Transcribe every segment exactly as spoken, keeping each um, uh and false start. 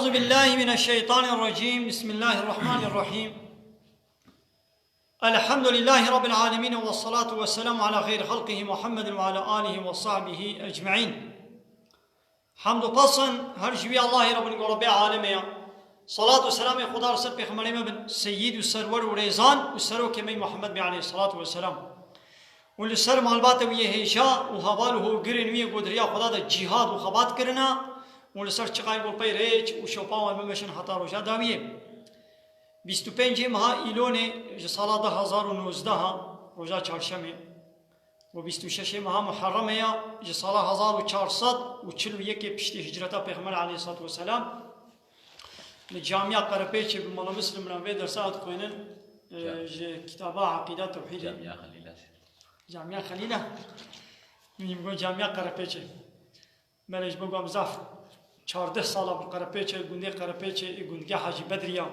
أعوذ بالله من الشيطان الرجيم. بسم الله الرحمن الرحيم. الحمد لله رب العالمين، والصلاة والسلام على خير خلقه محمد وعلى آله وصحبه أجمعين. Hamd û pes in her ji wî Allahê Rabbul Rebê alemê ya. Salat û selamê Xuda li ser pêxemberê me bin, seyyid û serwer û rêzan û serokê me Muhammed bê aleyhissalatu vesselam. Û li ser malbata wî yê hêja û heval û hogirên wî yê ku di riya Xuda de cîhad û xebat kirine û li ser çiqayê ku pey rêç û şopa wan bimeşin heta roja dawiyê. Bîst û pêncê meha Îlonê ji sala du hezar û nozdeh, roja çarşemê, û bîst û şeşê meha Muharremê ya ji sala hezar û çar sed û çil û yekê piştî hicreta Pêxember aleyhissalatu vesselam, li Camiya Qerepêçê bi Mala Muslim re vê dersa dixwînin, e, Ca- ji kitaba Eqîda Tewhîdê. Camiya Xelîla. Camiya Xelîla. Min got Camiya Qerepêçê. Belê ji bo ku em zaf çardeh sala bi Qerepêçê, gundê Qerepêçê, ê gundgeha jî Bedriya.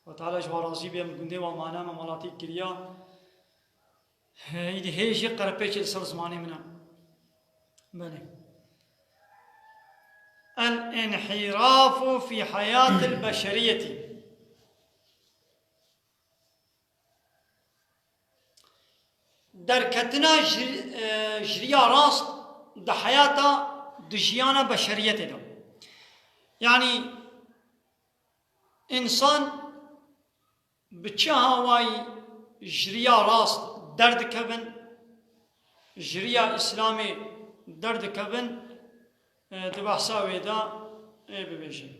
Xwe Teala ji wan razî be, em gundê wan mane, me malatî kiriya. Êdî hê jî Qerepêçê li ser zimanê min e. Belê. El-inhirafu fî hayatil beşeriyetî. Derketina ji, e, ji riya rast di heyata, di jiyana beşeriyetê de. Yanî însan bi çi awayî ji riya rast derdikevin, ji riya Îslamê derdikevin, e, di behsa wê de, ê, bibêjin.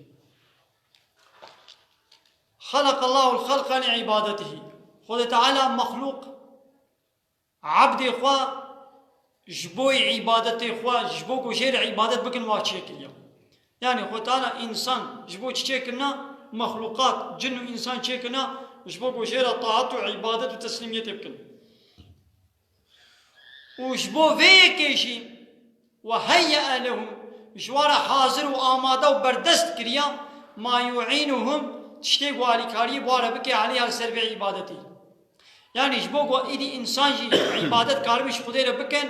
Xeleqallahul xelqa li îbadetihî. Xwedê Teala mexlûq, ebdê xwe ji bo îbadetê xwe, ji bo ku jê re îbadet bikin, wa çêkiriye. Yanî Xwedê Teala însan ji bo çi çêkirina? Mexlûqat, cin û însan çêkirina ji bo ku jê re taat û îbadet û teslîmiyetê bikin. Û ji bo vê yekê jî, "Ve heyye lehum", ji wan re hazir û amade û berdest kiriya, "ma yu'înuhum", tiştê ku alîkariyê bi wan re bike, "aleyha", li ser vê îbadetî. Yanî ji bo ku îdî însan jî îbadet karibî ji Xwedê re bikin,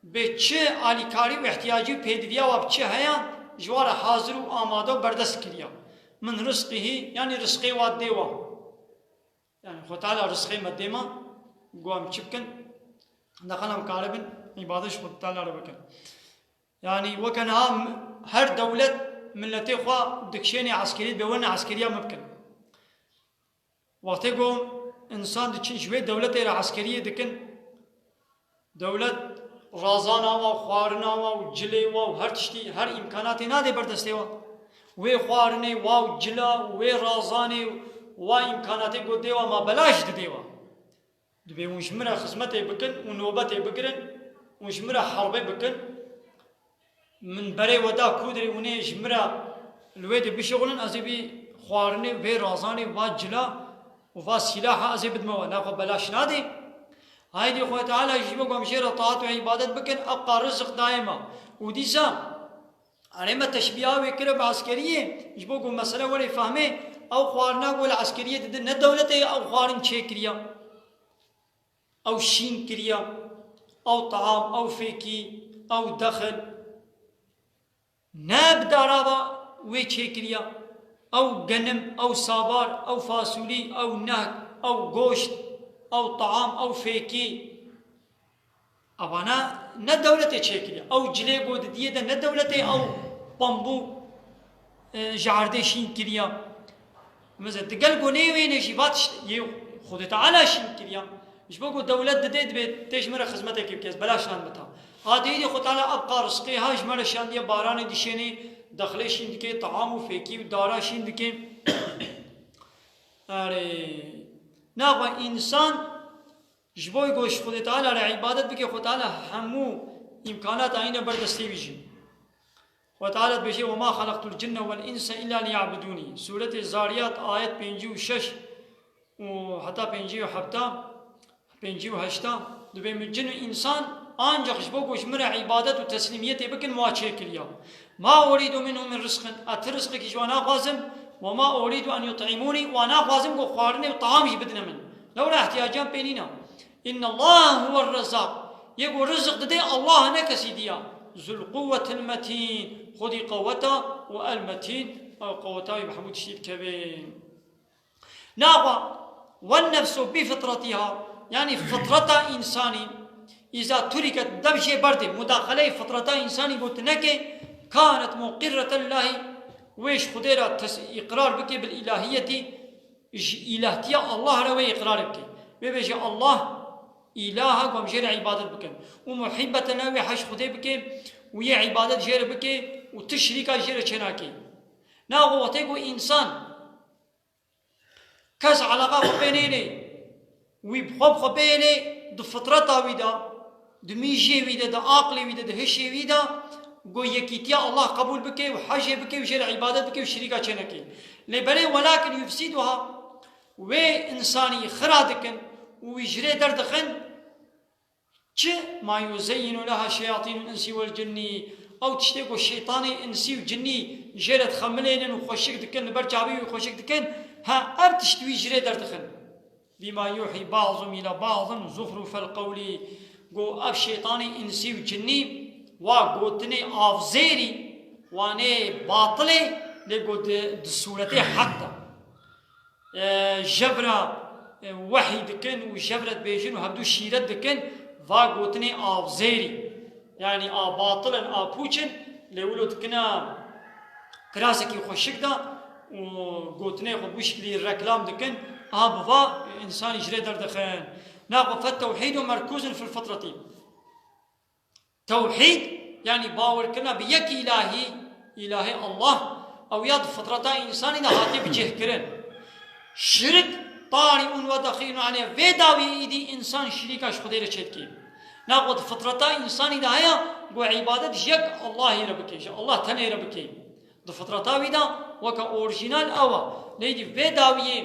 bi çi alîkarî û ihtiyacî û pêdiviya wa bi çi heye, ji wan re hazir û amade û berdest kiriya. "Min rizqihî", yanî rizqê wa dê wa. Yanî Xwedê Teala rizqê me dê me, ku em çi bikin? Deqal em karibin îbadê ji Xwedê Teala re bikin. Yanî weke niha m-, her dewlet miletê xwe dikişênê eskerî, dibê werne eskeriya me bikin. Wextê ku însan diçin ji wê dewletê re eskeriyê dikin, dewlet razana wa, xwarina wa û cilê wa û her tiştî, her îmkanatê nadê ber destê wa. Wê xwarinê wa û cila û wê razanê û wa îmkanatê ku dê wa, ma belaş didê wa. Dibê hûn ji min re xizmetê bikin û nobetê bigirin û ji min re herbê bikin. Min berê we da, ku dirê hûn ê ji min re li wê de bişixulin, ez ê vî xwarinê, vê razanê, va cila û va sîlaha ez ê bidime we. Naxwe belaş nadê. Haydî Xwedê Teala ji bo ku em jê re taat û îbadet bikin, ew qas rizq dayê me. Û dîsa erê me teşbîha wê kire bi eskeriyê, ji bo ku mesele were fehmê, ew xwarina ku li eskeriyê didin, ne dewletê ew xwarin çêkiriya. Ew şîn kiriya, ew taam, ew fêkî, ew dexil. Ne bi darava wê çêkiriya. Ew genim, ew sabar, ew fasulî, ew nehk, ew goşt, ew taam, ew fêkî. Evana ne dewletê çêkiriya. Ew cilê ku didiyê de ne dewletê ew pambû, e, ji erdê şîn kiriya. Mesela, digel ku nê wêne jî va tişt yê Xwedê Teala şîn kiriya. Ji bo ku dewlet didê, dibê tê ji min re xizmetekê bike, ez belaş nadime te. Ha dêrî Xwedê Teala ev qas rizqê ha ji me re şandiye, baranê dişênê, dexlê şîn dike, taam û fêkî û dara şîn dike. Erê, naxwe însan ji bo ku ji Xwedê Teala re îbadet bike, Xwedê Teala hemû îmkanata hîne ber destê wî jî. Xwedê Teala dibêje, "Ve ma xelaqtul cinne vel insa illa liya'budûnî." Sûretê Zariyat, ayet pêncî û şeş û heta pêncî û heft, pêncî û heşt, dibê min cin û însan ancak ji bo ku ji min re îbadet û teslîmiyetê bikin, wa çêkiriya. "Ma urîdu minhum min rizqin", ez ti rizqekî ji wan naxwazim, "ve ma urîdu en yut'imûnî", wa naxwazim ku xwarinê û taam jî bidine min. Lewra ihtiyaciyan pê nîne. "Innallaha huwer rezzaq." Yê ku rizq didê, Allah e, ne kesî diya. "Zul quwwetil metîn." Xwedî qeweta û el metîn, Ew qeweta wî bi hemû tiştî dikeve. Naxwe, والنفس بفطرتها, yanî fitreta însanî, إذا تركت, dev jê berdê, mudaxeleyê fitreta însanî got neke, كانت مقرة لله, wê ji Xwedê re tes-, îqrar bike, بالإلهية, ji îlahtiya Allah re wê îqrar bike. Wê bêje Allah îlah e, ku em jê re îbadet bikin. Û محبة له, wê hej Xwedê bike û yê îbadet jê re bike û tu şirîka jê re çênake. Naxwe wextê ku însan kes eleqa xwe pê nênê, wî bi xwe bi xwe bêhêlê, di fitreta wî de, di mîjiyê wî de, di aqlê wî de, di hişê wî de, ku yekîtiya Allah qebûl bike û hejê bike û jê re îbadet bike û şirîka çê neke. Lê belê ولكن يفسدها, wê însanî xira dikin û wî ji rê derdixin, Çi? ما يزين لها شياطين الإنس والجن. Ew tiştê ku şeytanê însî û cinnî jê re dixemilênin û xweşik dikin, li ber çavê wî xweşik dikin, ha, ev tişt wî ji rê derdixin. بما يوحي بعضهم إلى بعض زخرف القول. Ku ev şeytanê însî û cinnî wa gotinê avzêrî, wanê batilê, lê ku di, di sûretê heq de. E, jev re, e, wehî dikin û jev re dibêjin û hevdû şîret dikin, va gotinê avzêrî. Yanî a batil in, a pûç in, lê wilo dikine kirasekî xweşik de û gotinê xwe bi wî şiklî reklam dikin, aha bi va însanî ji rê derdixin. Naxwe فالتوحيد مركوز في الفطرة. Tewhîd, yanî bawerkirina bi yek îlahî, îlahê Allah, ew ya di fitreta însanî de hatiye bicihkirin. Şirik, طارئ ودخيل عليه, vê dawiyê îdî însan şirîka ji Xwedê re çêdike. Naxwe di fitreta însanî de heye, ku îbadet ji yek Allahî re bike, ji Allah tenê re bike. Di fitreta wî de weke orjînal ew e. Lê îdî vê dawiyê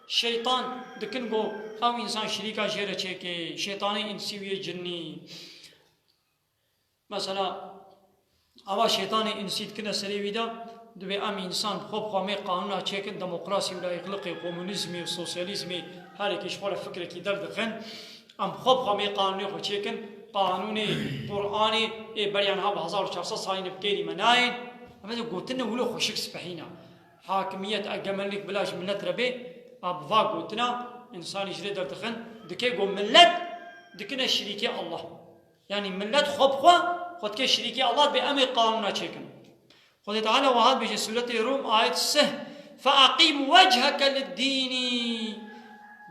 şeytan dikin ku ew însan şirîka jê re çêke, şeytanê însî û yê cinnî. Mesela, ava şeytanê însî dikine serê wî de, divê em însan xwe bi xwe mê qanûna çêkin, demokrasî û layîqliqê, komunîzmê û sosyalîzmê, her yekê ji xwe re fikrekî derdixin. Em xwe bi xwe mê qanûnê xwe çêkin, qanûnê Qur'anê ê beriya niha bi hezar û çar sed salî ne bi kêrî me nayên. Em ê gotine wilo xweşik spehîna. Hakimiyet, egemenlik bila ji millet re bê, a bi va gotina însanî ji rê derdixin, dike ku millet dikine şirîkê Allah. Yanî millet xwe bi xwe, xwe dike şirîkê Allah, dibê em ê qanûna çêkin. Xwedê Teala wiha dibêje, Sûretê Rûm, ayet sih, فأقم وجهك للدين.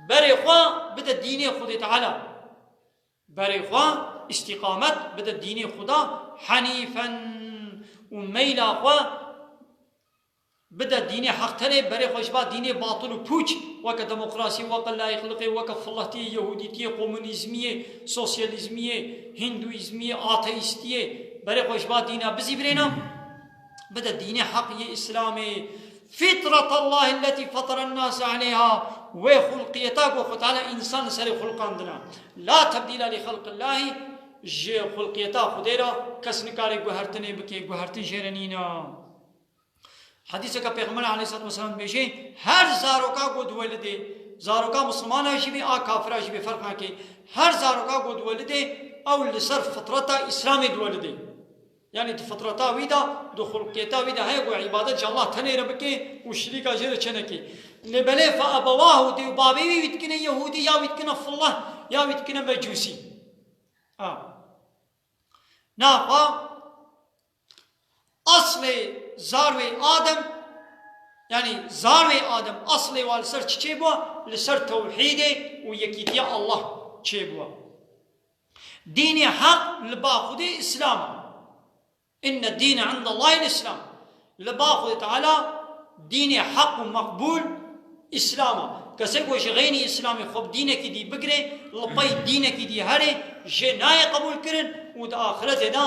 Berê xwe bide dînê Xwedê Teala. Berê xwe, îstîqamet bide dînê Xuda, حنيفا, û meyla xwe bide dînê heq tenê, berê xwe ji ba dînê batil û pûç, weke demokrasî, weke layîqliqê, weke filehtiyê, yehûdîtiyê, komunîzmiyê, sosyalîzmiyê, hindûîzmiyê, ateîstiyê, berê xwe ji ba dîna bizîvirêne, bide dînê heq yê Îslamê. فطرة الله التي فطر الناس عليها. Wê xulqiyeta ku Xwe Teala însan li serê xulqandina. لا تبديل لخلق الله. Ji xulqiyeta Xwedê re kes nikare guhertinê bike, guhertin jê re nîne. Hedîseke Pêxember aleyhissalatu vesselam dibêje, her zaroka ku diwelidê, zaroka misilmana jî bê, a kafira jî bê, ferq nake. Her zaroka ku diwelidê, ew li ser fitreta Îslamê diwelidê. Yanî di fitreta wî de, di xulqiyeta wî de heye ku îbadet ji Allah tenê re bike û şirîka jê re çêneke. Lê belê فأبواه, dê û bavê wî wî dikine yehûdî, ya wî dikine fillah, ya wî dikine mecûsî. Ha. Naxwe eslê zarwê Adem, yanî zarwê Adem eslê wa li ser çi çêbû? Li ser tewhîdê û yekîtiya Allah çêbû. Dînê heq li ba Xwedê Îslam e. إن الدين عند الله الإسلام. Li ba Xwedê Teala dînê heq û meqbûl Îslam e. Kesê ku ji xeynî Îslamê xwe bi dînekî dî bigire, li pey dînekî dî here, jê nayê qebûlkirin û di axiretê de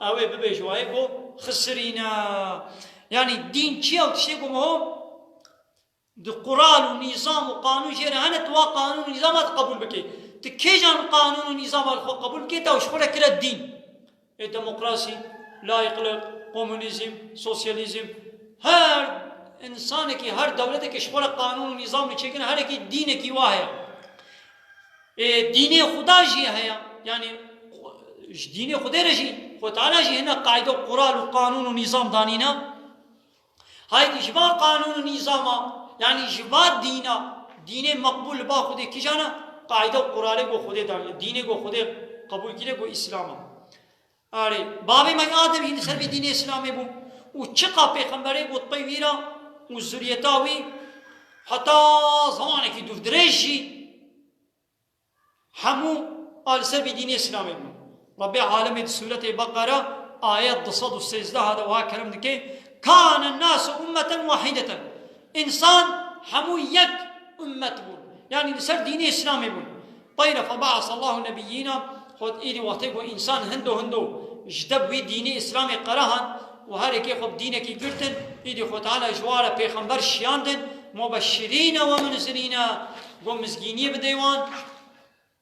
ew ê bibe ji wayê ku xisirîne. Yanî dîn çi ye û tiştê ku muhim? Di qural û nîzam û qanûn jê re hene, tu wa qanûn û nîzama tu qebûl bikê. Tu kêjan qanûn û nîzama li xwe qebûl bikê, te ew ji xwe re kire dîn. Ê demokrasî, layîqlik, komunîzm, sosyalîzm, her însanekî, her dewletekî ji xwe re qanûn û nîzam li çêkirine, herekî dînekî wa heye. Ê, dînê Xuda jî heye. Yanî, ji dînê Xwedê re jî, Xwedê Teala jî hine qaîde û qural û qanûn û nîzam danîne. Haydî ji van qanûn û nîzama, yanî ji van dîna, dînê meqbûl li ba Xwedê kîjan e? Qaîde û quralê ku Xwedê daniye, dînê ku Xwedê qebûl kiriye ku Îslam e. Erê, babê me Adem jî li ser vê dînê Îslamê bû û çiqa pêxemberê got pey wî re û zuriyeta wî heta zemanekî dûrdirêj jî hemû a li ser vî dînê Îslamê bûn. Rebbê alemê di sûretê Beqere ayet du sed û sêzdeh de wiha kerem dike, Kane nasu ummeten wahideten. Însan hemû yek ummet bûn. Yanî li ser dînê Îslamê bûn. Peyre febe'asa Allahu nebiyyîna, Xwed êdî wextê ku însan hindo hindo ji deb wî dînê Îslamê qerahan û her yekê xwe bi dînekî girtin, êdî Xwed Teala ji wa re pêxember şiyandin, mubeşirîne we munzirîne, ku mizgîniyê bidê wan,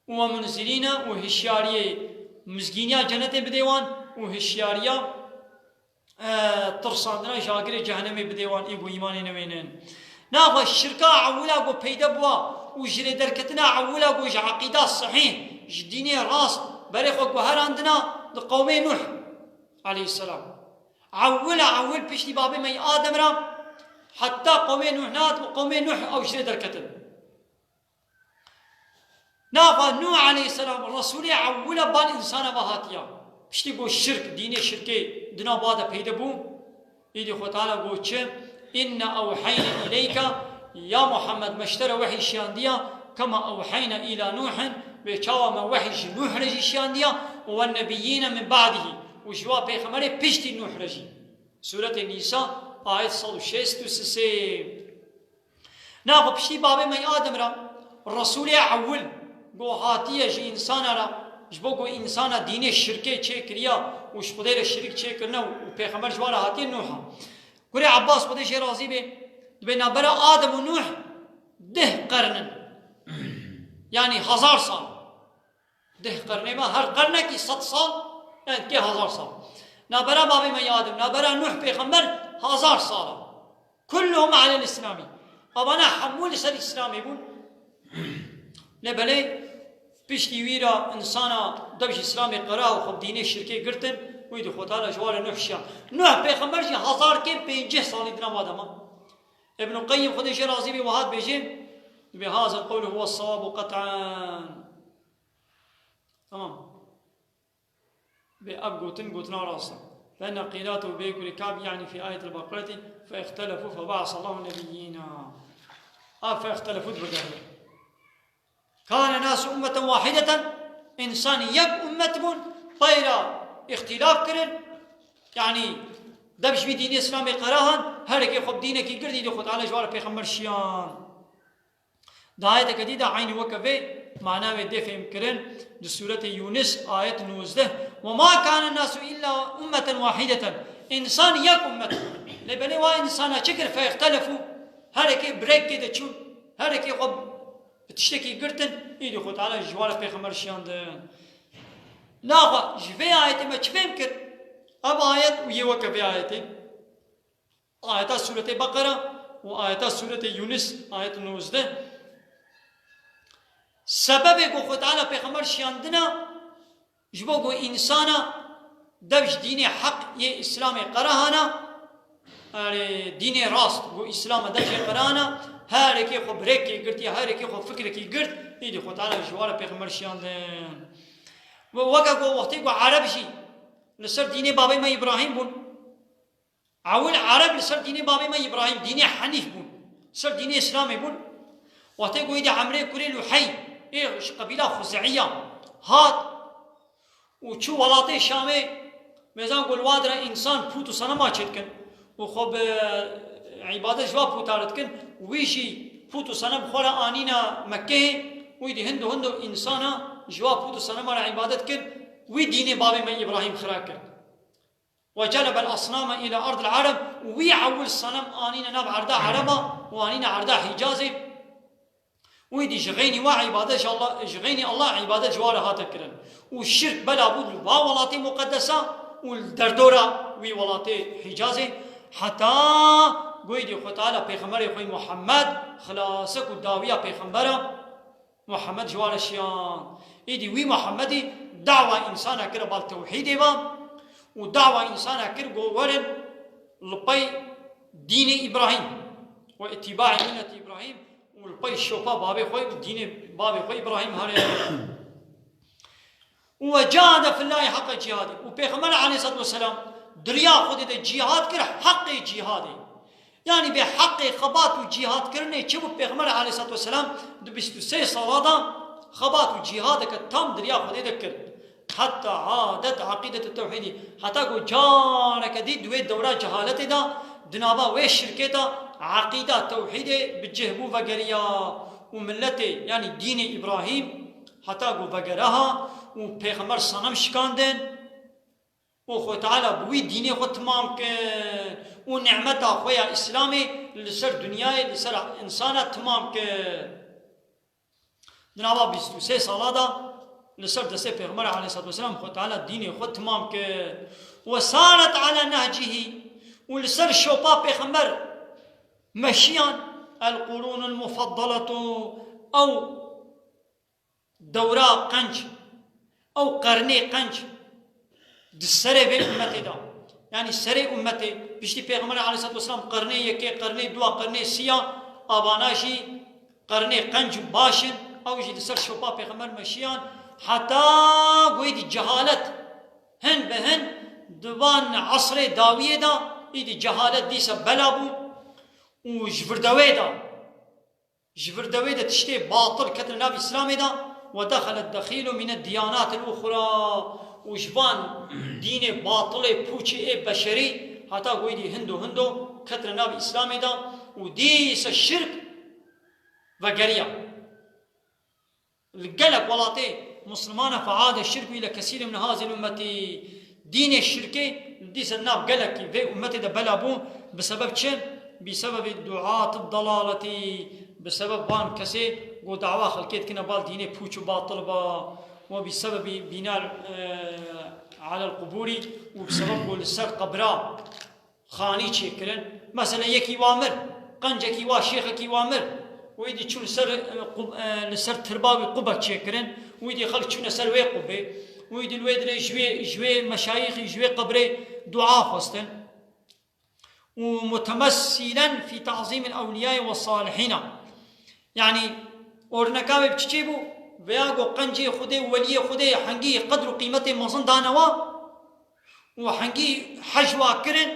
û we munzirîne û hişyariyê, mizgîniya cenetê bidê wan û hişyariya, e, tirsandina ji agirê cehenemê bidê wan ê ku îmanê newênin. Naxwe şirka ewila ku peyde bûa û ji rê derketina ewila ku ji eqîda sehîh, ji dînê rast, berê xwe guherandina di qewmê Nuh aleyhisselam. Ewila ewil piştî babê me yê Adem re heta qewmê Nuh nehat û qewmê Nuh ew ji rê derketin. Nafa Nuh aleyhisselam Resulê ewwile ban insana ve hatiya. Piştî ku şirk, dînê şirkê di nav ba de peyde bû, îdî Xwe Teala got çi? Inna ewheyne ileyke, ya Muhammed, me ji te re wehî şiyandiya, kema ewheyne ila Nuhin, wê çawa me wehî ji Nuh re jî şiyandiya, û wen nebiyyîne min ba'dihi, û ji wa pêxemerê piştî Nuh re jî. Sûretê Nîsa, ayet sed û şêst û sê. Naxwe piştî babê me yê Adem re Resûlê ewil ku hatiye ji însana re, ji bo ku însana dînê şirkê çêkiriya û ji Xwedê re şirîk çêkirine û, û pêxember ji wa re hatiye Nûha. Kurê Ebbas Xwedê jê razî bê, dibê navbera Adem û Nûh deh qern in. Yanî hezar sal. Deh qernê me, her qernekî sed sal, yanî dikê hezar sal. Navbera babê me yê Adem, navbera Nuh pêxember hezar sal e. Kulluhum alel Îslamî. Evana hemû li ser Îslamê bûn. Lê belê piştî wî re însana dev ji Îslamê qera û xwe bi dînê şirkê girtin, wî dî Xwe Teala ji wa re Nuh şiya. Nuh pêxember jî hezar kêm pêncî salî di nav Adem e. Ibn Qeyyim Xwedê jê razî bê wiha dibêje, dibê haza qewlu huwe sewabu qet'an. Tamam. Bê ev gotin, gotina rast e. Fe inne qîlatu bê kurê Ka'b, yani fî ayetil Beqereti, fe îxtelefu fe ba'asa Allahu nebiyyîna. A fe îxtelefu dibigere. Kane nasu ummeten wahideten, însan yek ummet bûn, peyra îxtilaf kirin. Yani dev ji vî dînê Îslamê qerahan, her yekê xwe bi dînekî girtî, dî Xwe Teala ji wa re pêxember şiyan. Di ayeteke dî de eynî weke vê mana wê dê fêhm kirin, di sûretê Yûnis ayet nozdeh, "Ve ma kane nasu illa ummeten wahideten." Însan yek ummet. Lê belê wa însana çi kir? Fe îxtelefû. Her yekê bi rêkê de çûn. Her yekê xwe bi tiştekî girtin. Îdî Xwe Teala ji wa re pêxember şiyandin. Naxa ji vê ayetê me çi fêhm kir? Ev ayet û yê weke vê ayetê. Ayeta sûretê Beqera û ayeta sûretê Yûnis, ayet nozdeh. Sebebê ku Xwe Teala pêxember şiyandina, ji bo ku însana dev ji dînê heq yê Îslamê qerehana, erê, dînê rast ku Îslam e dev jê qerehana, her yekê xwe bi rêkê girtiye, her yekê xwe fikrekî girt, îdî Xwe Teala ji wa re pêxember şiyandin. Ve weke ku wextê ku Ereb jî li ser dînê babê me Îbrahîm bûn, Ewil Ereb li ser dînê babê me Îbrahîm, dînê henîf bûn. Ser dînê Îslamê bûn. Wextê ku êdî Emrê kurê Luhey, ê ji qebîla Xuzeîya hat û çû welatê Şamê, mêzan ku li wa dire însan pût û senema çêdikin û xwe bi îbadet ji wa pûta re dikin, wî jî pût û senem xwe re anîne Mekkeyê, wî dî hindo hindo însana ji wa pût û senema re îbadet kir, wî dînê babê me Îbrahîm xira kir. Ve celebel asname îla ardil Ereb, û wî ewil senem anîne nav erda Ereba û anîne erda Hîcazê. Wî dî ji xeynî wa îbadet ji Allah, ji xeynî Allah îbadet ji wa re hate kirin. Û şirk bela bû li va welatê muqeddesa û li derdora wî welatê Hîcazê. Heta goyê dî Xwe Teala pêxemberê xwe Muhammed xilasek û dawiya pêxembera Muhammed ji wa re şiyan. Îdî wî Muhammedî dawa însana kir bal tewhîdê ve û dawa însana kir go werin li pey Dînê Îbrahîm û îtîbaê milletê Îbrahîm û li pey şopa babê xwe û dînê babê xwe Îbrahîm hare. Û we cahede fillahî heqqa cihadî. Û Pêxember aleyhissalatu vesselam di riya Xwedê de cihad kir, heqê cihadê. Yanî bê heqê xebat û cihadkirinê çi bû? Pêxember aleyhissalatu vesselam di bîst û sê sala de xebat û cihadeke tam di riya Xwedê de kir. Heta adet eqîdet û tewhîdî. Heta ku careke dî di wê dewra cehaletê de, di nava wê şirkê de eqîda tewhîdê bi cih bû vegeriya û milletê, yanî dînê Îbrahîm heta ku vegere ha û pêxember senem şikandin û Xwe Teala bi wî dînê xwe timam kir û nîmeta xwe ya Îslamê li ser dinyayê, li ser însana timam kir. Di nava bîst û sê sala de li ser destê Pêxember aleyhissalatu vesselam Xwe Teala dînê xwe timam kir. Ve saret ala nehcihî, û li ser şopa Pêxember meşiyan, el qurûnul mufaddaletu, ew dewra qenc, ew qernê qenc di serê vê ummetê de. Yanî serê ummetê, piştî Pêxember aleyhissalatu vesselam qernê yekê, qernê dua, qernê siya, avana jî qernê qenc û baş in, ew jî li ser şopa Pêxember meşiyan, heta ku êdî cehalet hin bi hin di van esrê dawiyê de êdî cehalet dîsa bela bû û ji vir de wê de Ji vir de wê de tiştê batil ketine nav Îslamê de, ve dexele dexîlu mîne diyanatil uxra, û ji van dînê batilê pûçê ê beşerî heta goydî hindo hindo ketine nav Îslamê de û dîsa şirk vegeriya. Li gelek welatê Muslimana feade şirku ile kesîrî min hazil ummetî. Dînê şirkê dîsa nav gelekî vê ummetê de bela bû, bi sebeb çi? Bi sebebi duat dalaleti, bi sebeb van kesê ku dawa xelkê dikine bal dînê pûç û batil ba, we bi sebebi bînar, e, alel qubûrî û bi sebeb ku li ser qebra xanî çêkirin. Mesela yekî wa mir, qencekî wa, şêxekî wa mir. Wî dî çû li ser, e, qub-, e, li ser tirba wî qubek çêkirin. Wî dî xelk çûne ser wê qubê. Wî dî li wê dirê ji wê, ji wê meşayîxî, ji wê qebrê dua xwestin. Û mutemessîlen fî ta'zîmil ewliyayê ve salihîna. Yanî, orneka wê bi çi çê bû? Veya go qencê Xwedê, weliyê Xwedê hengî qedr û qîmetê mezin dane wa û hengî hej wa kirin,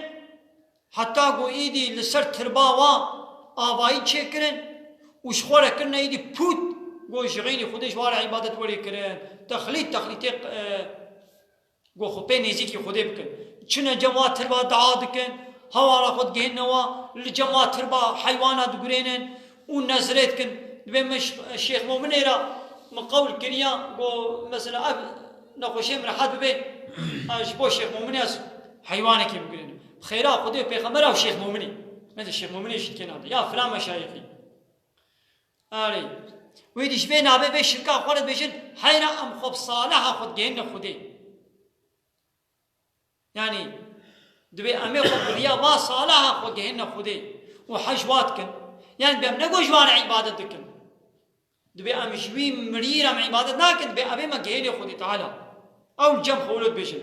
heta go îdî li ser tirba wa avayî çêkirin û ji xwe re kirine îdî pût, go ji xeynî Xwedê ji wa re îbadet werê kirin. Texlît, texlîtê, e, Go xwe pê nêzîkî Xwedê bikin. Çine cem wa tirba dua dikin, hawara xwe digihîne wa, li cem wa tirba heywana digurênin û nezrê dikin. Dibê min Ş-, Şêx Mominê re min qewl kiriya, go mesela ev nexweşiyê min rehet bibe, a, ji bo Şêx Mominê ez heywanekê bigurênim. Xêra Xwedê û Pêxembera û Şêx Mominê. Ne de Şêx Mominê jî dikê navê. Ya filan meşayixî. Erê. Wê dî ji vê navê vê şirka xwe re dibêjin, heyra em xwe bi saliha xwe digihîne Xwedê. Yanî, dibê em ê xwe bi riya va saliha xwe gihîne Xwedê û hej wa dikin. Yanî, dibê em ne go ji wan re îbadet dikin. Dibê em ji wî mirî re em îbadet nakin, dibê ev ê me gihênê Xwedê Teala. Ew li cem xwe wilo dibêjin.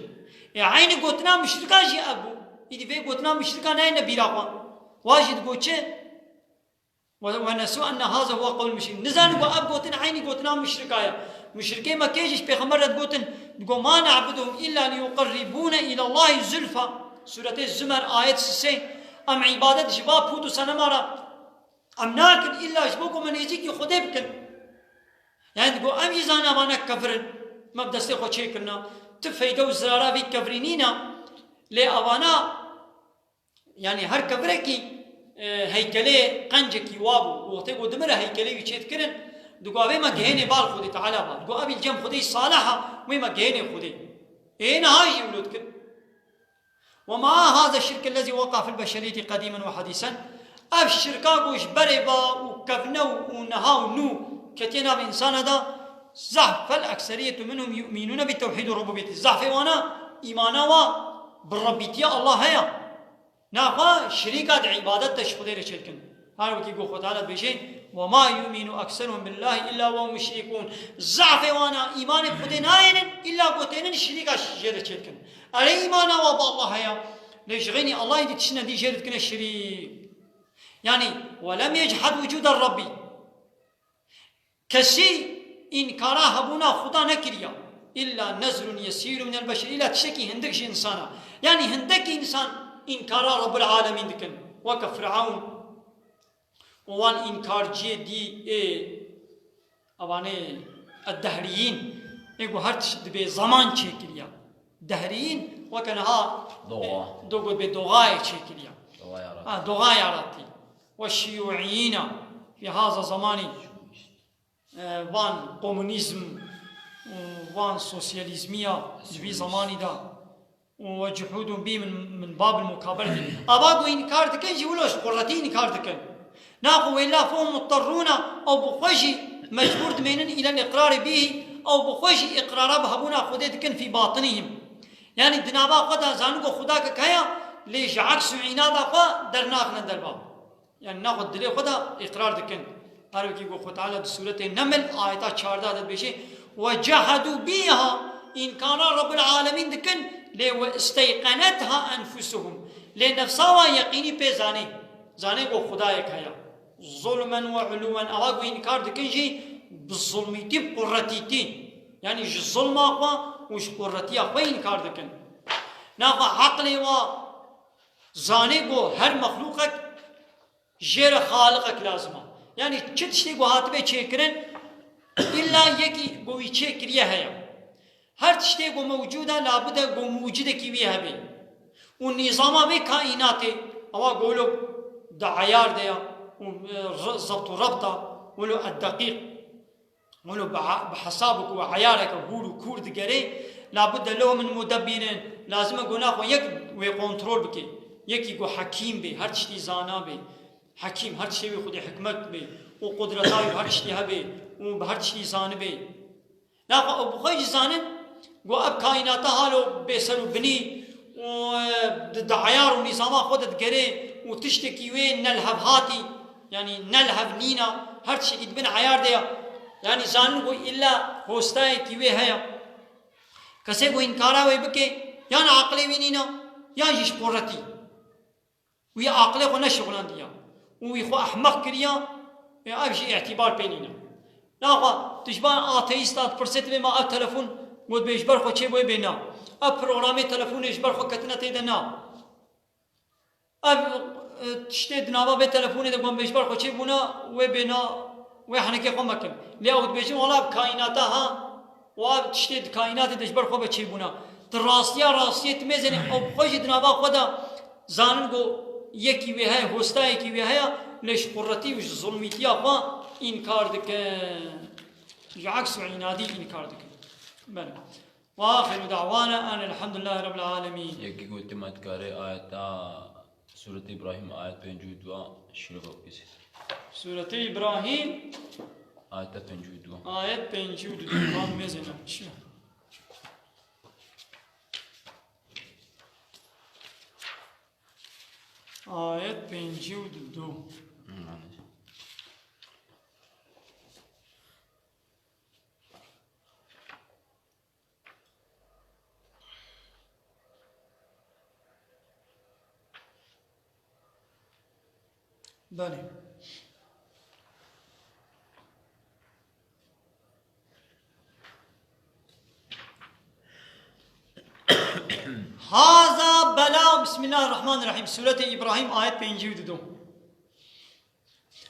Ê, eynî gotina muşrika jî ev bû. Îdî vê gotina muşrika neyne bîra xwe. Wa jî digo çi? Ve, ve nesu enne haza huwa qawlul muşrikîn. Nizanin ku ev gotin eynî gotina muşrika ye. Muşrikê Mekkeyê jî ji Pêxember re digotin, digo, "Ma na'buduhum illa liyuqerribûne ilallahî zulfa." Sûretê Zumer, ayet sisê. Em îbadet ji va pût û senema re em nakin, illa ji bo ku me nêzîkî Xwedê bikin. Yani digo, em jî zana vana kevir in. Me bi destê xwe çêkirina. Ti feyde û zirara vî kevirî nîna. Lê avana Yanî her kevirekî, e, heykelê qencekî wa bû. Wextê ku dimire heykelê wî çê dikirin, digo, "Avê me gihênê bal Xwedê Teala ba." Digo, "Evî li cem Xwedê salih a, wê me gihênê Xwedê." Ê niha jî wilo dikin. "Ve ma haza şirk ellezî weka fil beşeriyetî qedîmen ve hadîsen." Ev şirka ku ji berê ba û kevne û, û niha û nû ketiye nav însana da, zahf fel ekseriyetu minhum yu'minûne bi tewhîd û rububiyetî. Zahfê wana îmana wa bi Rebbîtiya Allah heye. Naxwe şirîka di îbadet de ji Xwedê re çêdikin. Her wekî ku Xwe Teala dibêje, "Ve ma yu'minu ekseruhum billahi illa ve hum muşrikûn." Zafê wana îmanê bi Xwedê nayênin, îlla ku tênin şirîka jê re çêdikin. Erê îmana wa bi Allah heye. Lê ji xeynî Allahî dî tiştine dî jê re dikine şirîk. Yanî, "Ve lem yechad wucude Rabbî." Kesî înkara hebûna Xuda nekiriya. Îlla nezrun yesîrun minel beşer. Îlla tiştekî hindik ji însana. Yanî hindekî însan înkara Rabbul Alemîn dikin. Weke Firewn. Û wan înkarciyê dî ê, evanê eddehriyîn, ê ku her tişt dibê zaman çêkiriya. Dehriyîn weke niha, Doğa. E, do got bê doxayê çêkiriya. Doğa yaratî. Ha, doğa yaratî. We şiyûîyîna, fi haza zamanî, e, van komunîzm û van sosyalîzmiya di vî zamanî de. Û ve cuhûdûn bî min, min babil mukabeleti. Ava ku înkar dikin jî wilo ji quretî înkar dikin. Naxwe wê la fehum mutterrûna, ew bi xwe jî mecbûr dimênin îlel îqrarê bî, ew bi xwe jî îqrara bi hebûna Xwedê dikin fî batinihim. Yanî di nava xwe de zanin ku Xwedakek heye, lê ji eks û înada xwe dernaxine derva. Yanî naxwe dilê xwe de îqrar dikin. Her wekî ku Xwe Teala di Sûretê Neml ayeta çardeh de dibêje, "Ve cehedû bîha", înkara Rabbul Alemîn dikin, lê "ve isteyqenetha enfusuhum", lê nefsa wan yeqînî pê zanê. Zanê ku Xwedayek heye. Zulmen ve uluwen, ewa ku înkar dikin jî bi zulmîtî, bi quretîtî. Yanî ji zulma xwe û ji quretiya xwe înkar dikin. Naxwe eqlê wa zanê ku her mexlûqek jê re xaliqek lazim e. Yanî çi tiştê ku hatibe çêkirin, îlla yekî ku wî çêkiriye heye. Her tiştê ku mewcûd e, labide ku mucidekî wî hebe. Û nîzama vê kaînatê, ewa ku wilo di eyar de ya, û, e, r-, zebt û rebt e, wilo eddeqîq. Wilo bi, bi hesabek û eyareke hûr û kûr digerê, labudde lehu min mudebbirin, lazim e ku naxwe yek wê kontrol bike. Yekî ku hekîm bê, her tiştî zana bê. Hekîm, her tiştê wî xwedî hikmet bê û qudreta wî her tiştî hebe û bi her tiştî zanibê. Naxwe ew bi xwe jî zanin ku ev kaînata halo bêser û binî û, e, di, di eyar û nîzama xwe de digerê û tiştekî wê nelhevhatî, yanî nelhev nîna, her tiştekî di bin eyar de ya. Yanî zanin ku îlla hostayekî wê heye. Kesê ku înkara wê bike, yan aqilê wî nîna, yan jî ji quretî. Wî aqilê xwe neşixulandiya û wî xwe ehmeq kiriya, ê ev jî îtîbar pê nîne. Naxwe tu ji van ateîsta dipirsê, dibê ma ev telefon, got bê ji ber xwe çêbûye bê na. Ev programê telefonê ji ber xwe ketine tê de na. Ev, e, tiştê di nava vê telefonê de got bê ji ber xwe çêbûna, wê bê na, wê henekê xwe mekin. Lê ew dibêjin wala ev kaînata ha, û ev tiştê di kaînatê de ji ber xwe ve çêbûna. Di rastiya rastiyê tu mêzênê ew bi xwe jî di nava xwe de zanin ku yekî wê heye, hostayekî wê heye, lê ji quretî û ji zulmîtiya xwe înkar dikin. Ji eks û înadî înkar dikin. Belê. Ve axiru da'wana en elhamdülillahi rabbil alemin. Yekî gotiye me dikarê ayeta Sûretê Îbrahîm ayet pêncî û dua şîrove bikî. Sûretê Îbrahîm. Ayeta pêncî û dua. Ayet pêncî û du. Van mêzê ne. Çi? Ayet pêncî û du. Hı, anladım. Belê. Haza bela, Bismillahirrahmanirrahim. Sûretê Îbrahîm, ayet pêncî û du.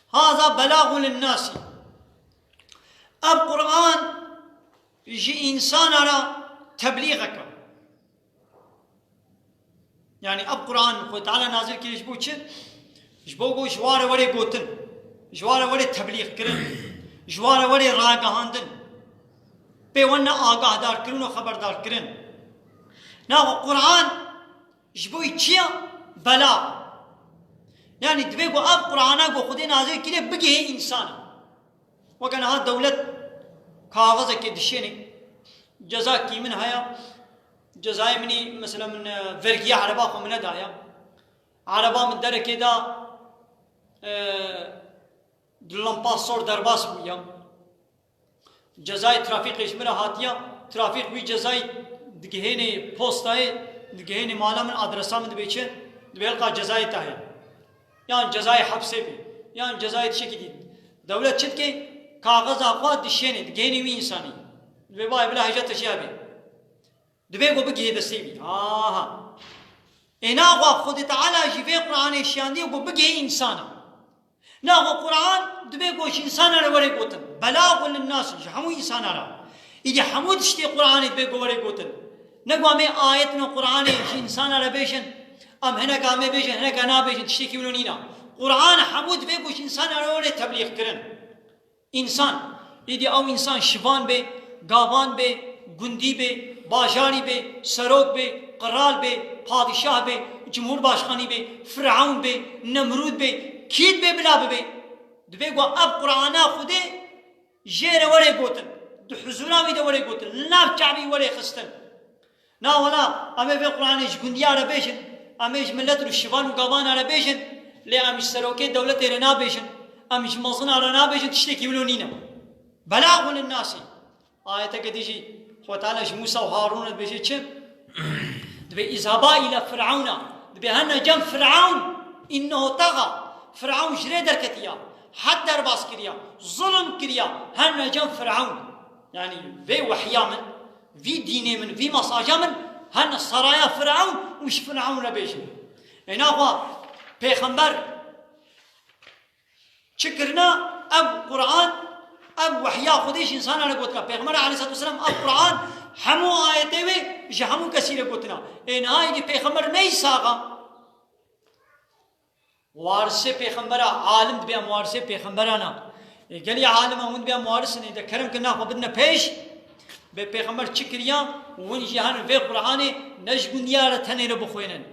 Haza belagun linnasî. Ev Quran ji însana re teblîxek e. Yanî ev Quran Xwedê Teala nazil kiriye ji bo çi? Ji bo ku ji wa re were gotin, ji wa re were teblîx kirin, ji wa re were ragihandin. Pê we ne agahdarkirin û xeberdarkirin. Naxwe Quran Ji bo çi ya? Bela. Yanî divê ku ev Qur'ana ku Xwedê nazil kiriye bigihê însana. Weke niha dewlet kaxizekê dişêne, cezakî min heye, cezayê min î, mesela min, e, vergiya ereba xwe min nedaya. Ereba min derekê da, e, di lampa sor derbas bûya. Cezayê trafîkê ji min re hatiya, trafîk wî cezayê digihênê postayê, Digihênê mala min, adresa min dibê çi? Dibê hilqa cezayê tahê. Yan cezayê hepsê bê. Yan cezayê tiştekî dî. Dewlet çi dike? Kaxiza xwe dişênê, digihênê wî însanî. Dibê bayê bila hêja te jî hebê. Dibê ku bigihê destê wî. Aha. Ê naxwe Xwedê Teala jî vê Qur'anê şiyandiye ku bigihê însana. Naxwe Qur'an dibê ku ji însana re were gotin. Belaxun linnasî, ji hemû însana re. Îdî hemû tiştê Qur'anê dibê ku were gotin. Ne ku em ê ayetino Qur'anê ji însana re bêjin, em hineka em ê bêjin, hineka nabêjin, tiştekî wilo nîne. Qur'an hemû dibê ku ji însana re were teblîx kirin. Însan, îdî ew însan şivan bê, gavan bê, gundî bê, bajarî bê, serok bê, qral bê, padîşah bê, cumhurbaşkanî bê, Firewn bê, Nemrûd bê, kî dibê bila bibê? Dibê ku ev Qur'ana Xwedê jê re were gotin, di huzûra wî de were gotin, li nav çavî were xistin. Na wela, em ê vê Qur'anê ji gundiya re bêjin, em ê ji milet û şivan û gavana re bêjin, lê em ji serokê dewletê re nabêjin, em ji mezina re nabêjin, tiştekî wilo nîne. Belaxun linnasî. Ayeteke dî jî Xwe Teala ji Mûsa û Harûn re dibêje çi? Dibê îzhaba île Fir'ewna. Dibê hene cem Fir'ewn, înnehu taxa. Fir'ewn ji rê derketiya. Hed derbas kiriya. Zulm kiriya. Hene cem Fir'ewn. Yanî vê wehiya min, vî dînê min, vî mesaja min hene saraya Firewn û ji Firewn re bêjin. Ê naxwe pêxember çi kirina? Ev Quran, ev wehiya Xwedê ji însana re gotina. Pêxember aleyhisselatu vesselam ev Quran hemû ayetê wê ji hemû kesî re gotina. Ê niha êdî pêxember neyî saxa. Warisê pêxembera, alim dibê em warisê pêxemberan a. Ê, gelî alima hûn dibê em waris in, ê de kerem kirina xwe bidine pêş. Bê pêxember çi kiriya, hûn jî herin vê Qur'anê ne ji gundiya re tenê re bixwênin.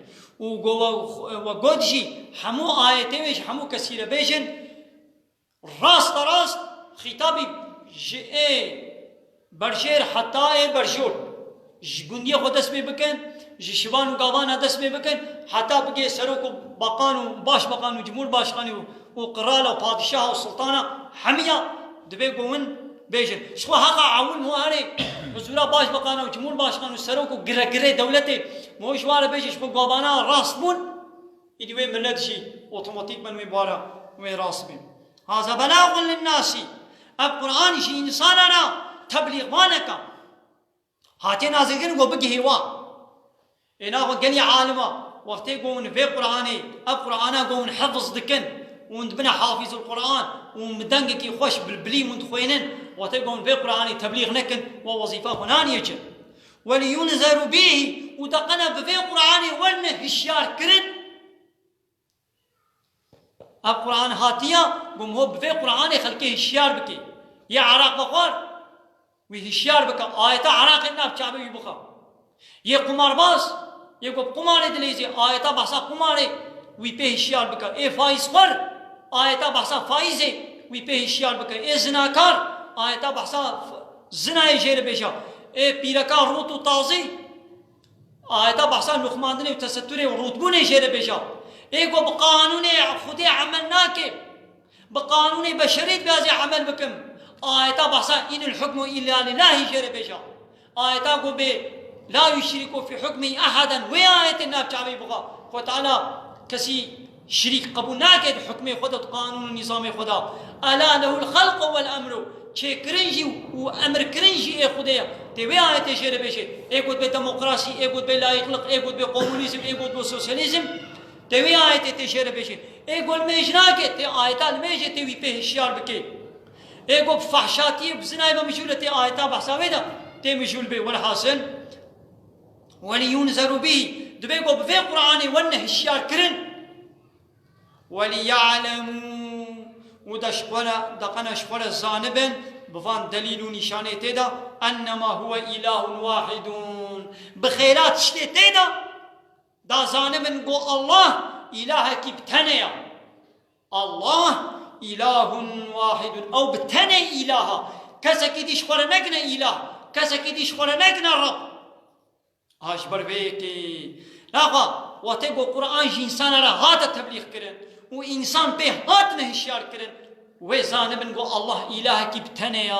Û go-, we, we got jî hemû ayetê wê ji hemû kesî re bêjin, rasta rast xîtabî ji ê berjêr heta ê berjor. Ji gundiyê xwe dest pê bikin, ji şivan û gavana dest pê bikin, heta bigê serok û beqan û başbeqan û cumhurbaşkanî û, û qirala û padîşaha û sultana hemiya dibê ku hûn bêjin. Ji xwe heqa ewil mo herê huzûra başbeqana û cumhurbaşkan û serok û giregirê dewletê mo ji wan re bêjin, ji xwe gavana rast bûn. Îdî wê milet jî otomatîkmen wê bara wê rast bê. Haza belaxun linnasî. Ev Qur'an ji însana re teblîxvaneka. Hatiye nazirkirin ku bigihê wa. Ê naxwe gelî alima wextê ku hûn vê Qur'anê, ev Qur'ana ku hûn hefz dikin û hûn dibine hafîzul Qur'an û bi dengekî xweş bilbilî hûn dixwênin, wextê ku hûn vê Qur'anê teblîx nekin, we wezîfa xwe naniye çi? Weliyunzeru bîhî, û deqene bi vê Qur'anê werne hişyar kirin. Ev Qur'an hatiya, gom ho bi vê Qur'anê xelkê hişyar bike. Yê Iraq vexwar, wî hişyar bike. Ayeta Iraqê nav çavê wî bixe. Yê qumarbaz, yê ku bi qumarê dileyzê, ayeta behsa qumarê wî pê hişyar bike. Ê faîzxwer, ayeta behsa faîzê wî pê hişyar bike. Ê zinakar, ayeta behsa f-, zinayê jê re bêje. Ê pîreka rût û tazî, ayeta behsa nuxmandinê û tesetturê û rûtbûnê jê re bêje. Ê ku bi qanûnê Xwedê emel nake, bi qanûnê beşerî dibê ez ê emel bikim. Ayeta behsa înil hukmu îlla lillahî jê re bêje. Ayeta ku bê la yuşrîku fî hukmî ehaden, wê ayetê nav çavê bixe. Xwe Teala kesî şirîk qebûl nake di hukmê xwe de, di qanûn û nîzamê xwe de. Ela lehul xelqu wel emru. Çêkirin jî û emirkirin jî ê Xwedê ye. Tê wê ayetê jê re bêjê. Ê got bê demokrasî, ê got bê layîqliq, ê got bê komunîzm, ê got bê sosyalîzm. Tê wê ayetê tê jê re bêjê. Ê got li mêj nake, tê ayeta li mêjê tê wî pê hişyar bikê. Ê got bi fehşatiyê, bi zinayê ve mijûl e, tê ayeta behsa wê de tê mijûl bê. Welhasil, weliyunzeru bîhî. Dibê got bi vê Qur'anê werne hişyar kirin. وَلِيَعْلَمُوا، û de ji xwe re, deqene ji xwe re zanibin, bi van delîl û nîşanê tê de, اَنَّمَا هُوَ اِلَٰهٌ وَاحِدٌ. Bi xêra tiştê tê de, da zanibin ku Allah îlahekî bi tenê ye. Allah îlahun wahidun. Ew bi tenê îlaha. Kesekî dî ji xwe re nekine îlah. Kesekî dî ji xwe re nekine Reb. Ha, ji ber vê yekê. Naxwe, wextê ku Quran ji însana re hate teblîx kirin û însan pê hatine hişyar kirin, wê zanibin ku Allah îlahekî bi tenê ya.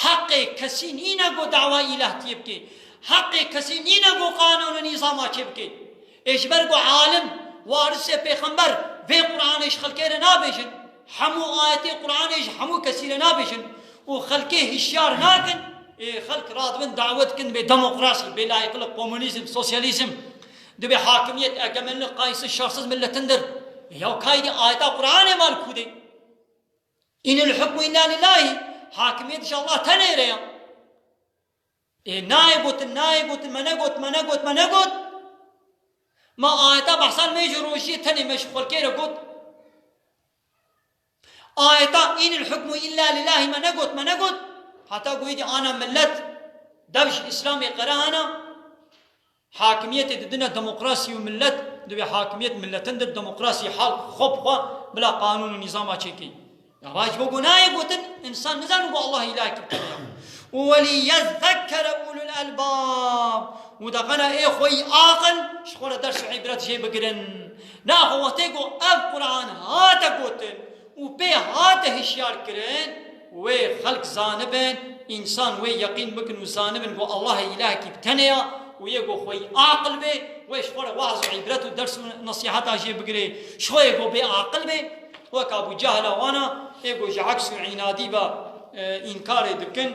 Heqê kesî nîne ku dawa îlahtiyê bike. Heqê kesî nîne ku qanûn û nîzama çê bike. Ê ji ber ku alim, warisê pêxember, vê Qur'anê ji xelkê re nabêjin. Hemû ayetê Qur'anê ji hemû kesî re nabêjin û xelkê hişyar nakin. Ê xelk radibin dawet kin bê demokrasî, bê layîqlik, komunîzm, sosyalîzm, dibê hakimiyet, egemenlik, qaysiz şersiz milletindir. Ya kaydî ayeta Qur'anê mal kûdê. Înil hukmu illa lillahî, hakimiyet ji Allah tenê re ya. Ê nayê gotin, nayê gotin, me negot, me negot, me negot. Ma ayeta behsan me ji rojiyê tenê me ji xelkê re got. Ayeta înil hukmu illa lillahî me negot, me negot. Heta goyê dî ana millet dev ji Îslamê qere ana. Hakimiyetê didine demokrasî û millet, divê hakimiyet milletindir, demokrasî halk xwe bi xwe bila qanûn û nîzama çêkê. Ya va ji bo ku nayê gotin, însan nizane ku Allah îlahekî bi tenê ya. Û welîyezzekkere ulul elbab. Û de qena ê xweyî aqil ji xwe re ders û îbret jê bigirin. Naxwe wextê ku ev Quran hate gotin û pê hate hişyar kirin, wê xelk zanibin, însan wê yeqîn bikin û zanibin ku Allahê îlahekî bi tenê ya û yê ku xweyî aqil bê, wê ji xwe re waz û îbret û ders û nesîheta jê bigirê. Ji xwe yê ku bê aqil bê, wek Ebû Cehla wana, ê ku ji eks û înadî ve, e, înkarê dikin,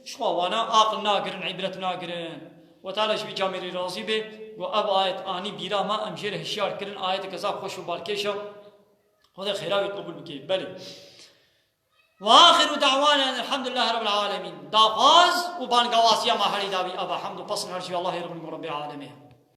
ji xwe wana aqil nagirin, îbret nagirin. Xwedê Teala ji vî camêrî razî bê, ku ev ayet anî bîra me, em jê re hişyar kirin, ayeteke zaf xweş û balkêş e. Xwedê xêra wî qebûl bike. Belê. Ve axiru da'wana elhamdulillahi rabbil alemin. Daxwaz û bangawaziya me herî dawî ava hemd û pesn her ji Allahê re bin ku Rebbê alemê.